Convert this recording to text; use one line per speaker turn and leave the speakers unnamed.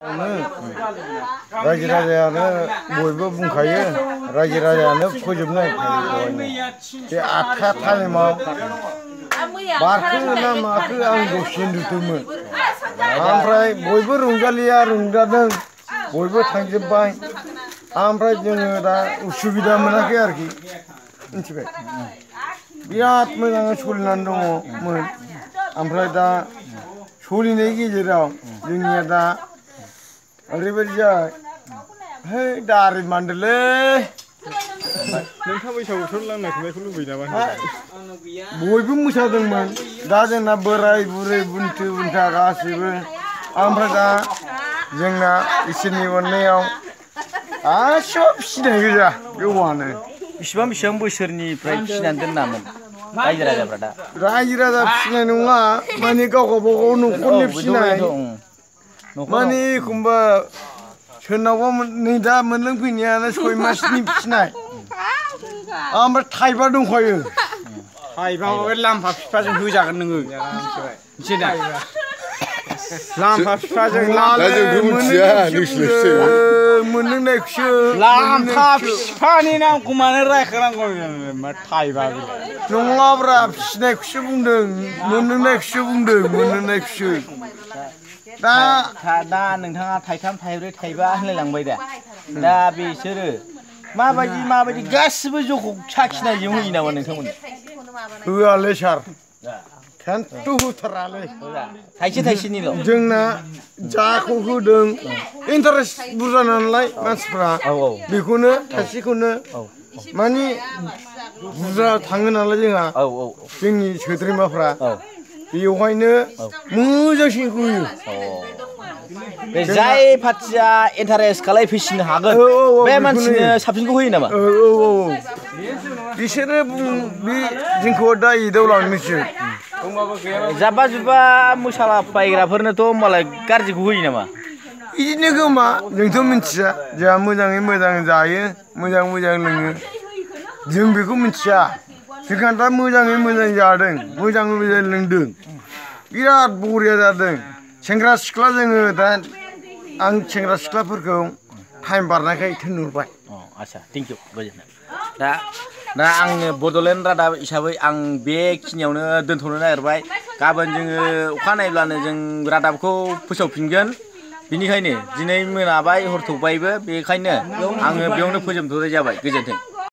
रायजो राजायानो बयबो बुंखायो रायजो राजायानो फोजोबनाय बे 8था टाइमाव बारखो ना माखो आं दसे नुदोंमोन ओमफ्राय बयबो रंजालिया रंजादों बयबो थांजोब्बाय ओमफ्राय जोङो दा उसुबिदा मोनाखै आरोखि मिथिबाय बिराद मोजाङै सोलिनानै दङमोन ओमफ्राय दा सोलिनायनि गेजेराव जोंनिया दा ओरैबायदि जाबाय है दारि मानदोलै
नोंथाङा बैसागु बोथोर लांनाय खुंनायखौ लुबैयो नामा?
बयबो मोसादोंमोन दा जोंना बोराय बुरै बुन्थु बुन्था गासिबो ओमफ्राय दा जोंना इसोरनि अननायाव गासिबो फिसिनाय गोजा बेवानो
बेसेबां बोसोरनिफ्राय फिसिनानै दोन्नामोन रायजो राजाफ्रा दा?
रायजो राजा फिसिनाय नङा माने गाव गावबागाव न'खरनि फिसिनाय माने एखमबा सोरनावबा नै दा मोनलोंफैनायानो 6 मासनि फिसिनाय ओमफ्राय थाइबा दंखायो
थाइबा बे लाम्फा फिफाजों होजागोन नोङो मिथिबाय लाम्फा फिफाजों
मोनलोंनायखौसो
लाम्फा फिफानि नामखौ मानो रायखांनांगौ थाइबा
नङाब्रा फिसिनायखौसो बुंदों मोनलोंनायखौसो बुंदों मोनलोंनायखौसो
दा नोंथाङा थाइथाम थाइब्रै थाइबा होनलायलांबाय दा बिसोरो माबायदि गासिबो जौखौ साखिनायजों होयो नामा नोंथांमोन?
होआलै सार खिन्थु होथारालै
थाइसेनिल'
जोंना जाखौ होदों इन्टारेस्ट बुरजा नालाय मानसिफ्रा बेखौनो थाइसेखौनो माने बुरजा थाङो नालाय जोंहा जोंनि सोद्रोमाफ्रा बेवहायनो मोजांसिनखौ होयो
जाय पार्टिया इन्टारेस्ट खालायफैसिननो हागोन बे मानसिनो साबसिनखौ होयो नामा?
बिसोरो बे जोंखौ दा एदावलांनो मिथियो
जाब्बा जुब्बा मोसालाबायग्राफोरनोथ' होमबालाय गाज्रिखौ होयो नामा?
बिदिनो गोमा जोंथ' मिथिया जोंहा मोजाङै मोजां जायो मोजां लोङो जों बेखौ मिथिया जोंहा दा मोजाङै मोजां जादों मोजाङै मोजां लोंदों बिराद बरिया जादों सेंग्रा सिख्ला जोङो दा आं सेंग्रा सिख्लाफोरखौ टाइम बारनायखाय थिनहरबाय
आच्छा थेंक इउ गोजोन्थों दा आङो बड'लेण्ड रादाब हिसाबै आं बेखिनियावनो दोनथ'नो नागिरबाय गाबोन जोङो अखा नायब्लानो जों रादाबखौ फोसावफिनगोन बिनिखायनो दिनै मोनाबाय हर थौबायबो बेखायनो आङो बेयावनो फोजोबथ'नाय जाबाय गोजोन्थों।